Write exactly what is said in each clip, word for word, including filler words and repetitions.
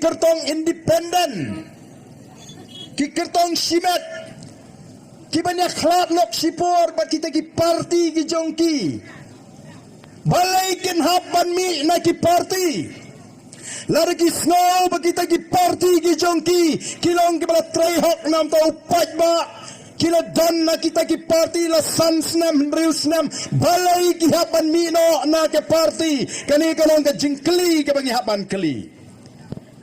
kyrtong independent, ki kyrtong shimet, ki ban ïa khlad lok shipor bad kita ki parti ki jong ki. Balei kin hap ban mih na ki parti? Lada ki sngew ba kita ki parti ki jong ki ki long kiba la trei hok namar u paidbah, ki la don na kita ki parti la san snem hynriew snem, balei ki hap ban mih noh na ki parti? Kane ka long ka jingkylli kaba ngi hap ban kylli.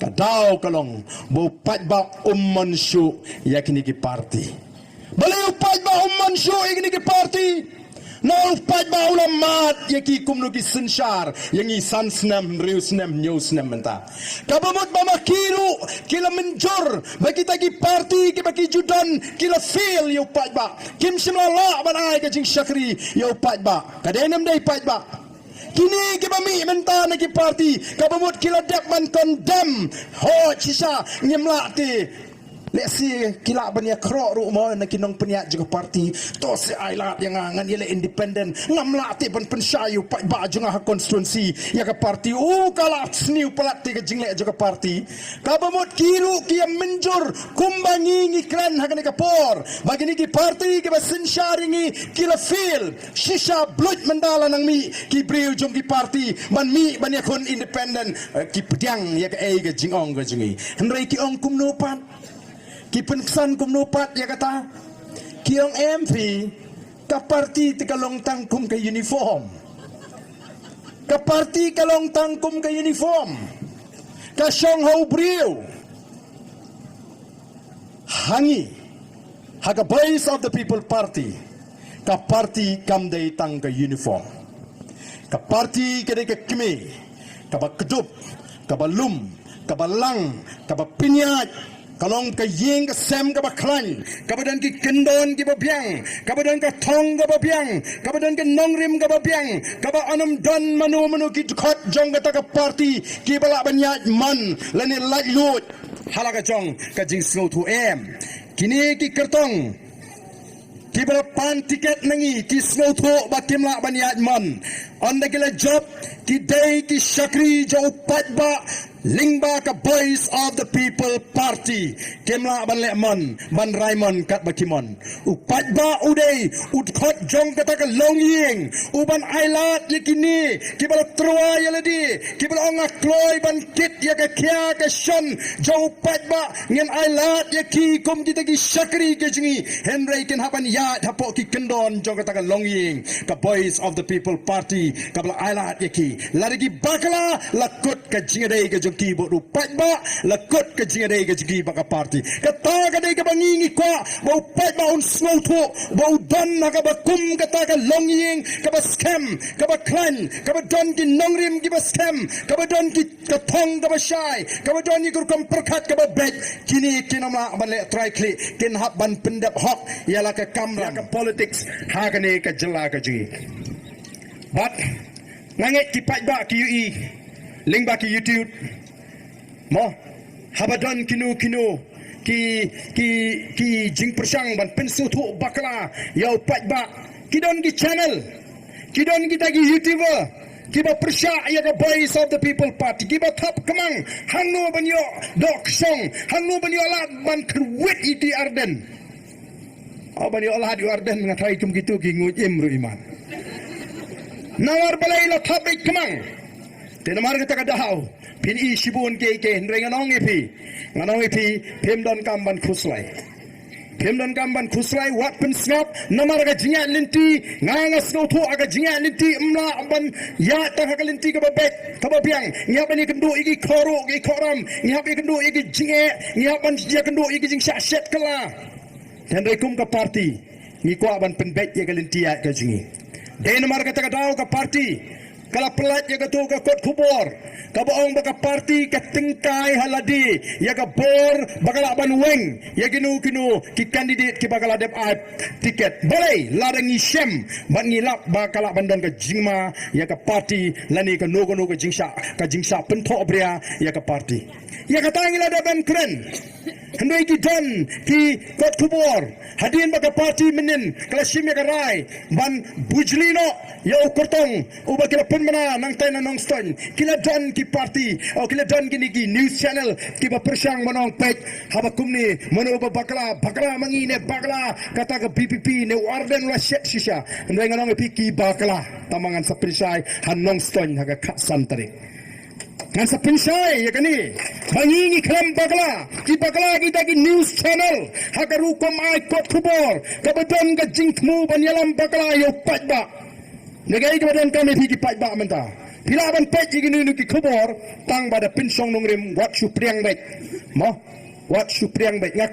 Ka daw ka long ba u paidbah um mon shuh ïa kine ki parti. Balei u paidbah um mon shuh ïa kine ki parti? Na u paidbah u la mad ïa ki kumno ki synshar ïa ngi san snem, hynriew snem, hynñiew snem mynta. Kaba mut ba ma ki ruh ki la mynjur ba kita ki parti kiba ki ju don ki la fail ïa u paidbah. Kim shym la lah ban ai ka jingshakri ïa u paidbah. Ka dei ne ym dei paidbah? Kine kiba mih mynta na ki parti, kaba mut ki la dep ban condemn. Hooid shisha, ngim lah te. Lehse ki lah ban ïa khroh ruh mo na ki nongpynïaid jong ka parti. To sa ai lad ïa nga, ngan ïaleh independent. Ngam lah te ban pynshai ïa u paidbah jong nga ha constituency ïa ka parti. U, ka la sniew palat te ka jingleh jong ka parti. Kaba mut ki ruh ki ïa mynjur kumba ngi ngi kren ha kane ka por ba kine ki parti kiba synshar ïa ngi ki la fail. Shisha, bluit mynta la nang mih ki briew jong ki parti ban mih ban ïakhun independent, eh, ki pdiang ïa kaei ka jingong ka jong ngi. Hynrei ki ong kumno pat? Ki pynksan kumno pat ïa kata? Ki ong em phi, ka parti te ka long tang kum ka uniform. Ka parti ka long tang kum ka uniform. Ka shong ha u briew. Ha ngi, ha ka Voice of the People Party, ka parti kam dei tang ka uniform. Ka parti ka dei ka kmie kaba kdup, kaba lum, kaba lang, kaba pynïaid. Ka long ka ïing ka sem kaba khlaiñ, kaba don ki kyndon kiba biang, kaba don ka thong kaba biang, kaba don ka nongrim kaba biang, kaba ym don mano mano ki dkhot jong kata ka parti kiba lah ban ïaid man lane laitluid ha la ka jong ka jingsngewthuh, em. Kine ki kyrtong kiba la pan tiket na ngi ki sngewthuh ba kim lah ban ïaid man. Ynda ki la jop, ki dei ki shakri jong u paidbah lyngba ka Voice of the People Party. Kim lah ban leh man, ban rai man katba ki mon. U paidbah u dei u dkhot jong kata ka longïing, u ban ai lad ïa kine kiba la tyrwa ïa lade, kiba la ong nga kloi ban kit ïa ka khia ka shon jong u paidbah. Ngin ai lad ïa ki kum kita ki shakri ka jong ngi, hynrei kin hap ban ïaid hapoh ki kyndon jong kata ka longïing, ka Voice of the People Party kaba la ai lad ïa ki. Lada ki bakla, la kut ka jingïadei ka jong ki bad u paidbah, la kut ka jingïadei ka jong ki bad ka parti. Kata ka dei kaba ngi ngi kwah ba u paidbah un sngewthuh ba u don ha kaba kum kata ka longïing kaba skhem, kaba khlaiñ, kaba don ki nongrim kiba skhem, kaba don ki ka thong kaba shai, kaba don ïa ka rukom pyrkhat kaba beit. Kine kin ym lah ban leh trai khlieh, kin hap ban pyndep hok ïa la ka kamram, ïa ka politics ha kane ka jylla ka jong ngi. Bad nga ngeit ki paidbah ki ïohi lyngba ki YouTube, mo, haba don kino kino ki, ki, ki jingpyrshang ban pynsngewthuh bakla ïa u paidbah, ki don ki channel, ki don kita ki YouTuber kiba pyrshah ïa ka Voice of the People Party, kiba thap kmang hangno ban ïoh doh kshong, hangno ban ïoh lad ban kyrwit ïa ki Ardent. Haba ïoh lad ïa u Ardent, nga tharai kum kito ki nguid im ruh iman. Namar balei la thap beit kmang? Te namar kata ka daw phin i shibun kiei kiei, hynrei ngan ong ïa phi, ngan ong ïa phi, phim donkam ban khuslai. Phim donkam ban khuslai, wat pynsngap. Namar ka jingïaid lynti, nga nga sngewthuh ka jingïaid lynti ym lah ban ïaid tang ha ka lynti kaba beit, kaba biang. Ngi hap ban ïakynduh ïa ki khroh, ki khrohram, ngi hap ïakynduh ïa ki jingeh, ngi hap ban ïakynduh ïa ki jingshah shet kylla. Hynrei kum ka parti, ngi kwah ban pynbeit ïa ka lynti ïaid ka jong ngi. Dei namar kata ka daw ka parti ka la pyllait ïa kato ka kot khubor kaba ong ba ka parti ka tyngkai ha lade ïa ka bor ba ka lah ban weng ïa kino kino ki candidate kiba ka la dep ai tiket. Balei? Lada ngi shem bad ngi lap ba ka lah ban don ka jingma ïa ka parti lane kano kano ka jingshah, ka jingshah pynthohbria ïa ka parti. Ïa kata ngi la dep ban kren. Hynrei ki don ki kot khubor hadien ba ka party mynnin ka la shim ïa ka rai ban bujli noh ïa u kyrtong uba ki la pynbna nangtai na Nongstoiñ. Ki la don ki party, o ki la don kine ki news channel kiba pyrshang ban ong peit haba kumne mano ba bakla, bakla ma ngi ne bakla, kata ka B P P ne u Ardent u la shet shisha. Hynrei ngan ong ïa phi ki bakla, tangba ngan sa pynshai ha Nongstoiñ ha ka khatsan tarik. Ngan sa pynshai ïa kane ba ngi ngi khlem bakla, ki bakla kita ki news channel ha ka rukom ai kot khubor kaba don ka jingthmu ban ïalam bakla ïa u paidbah. Ïa kaei kaba donkam ïa phi ki paidbah mynta? Phi lah ban peit ïa kine ki khubor tangba da pynshong nongrim, wat shu pdiang beit. Mo? Wat shu pdiang beit. Nga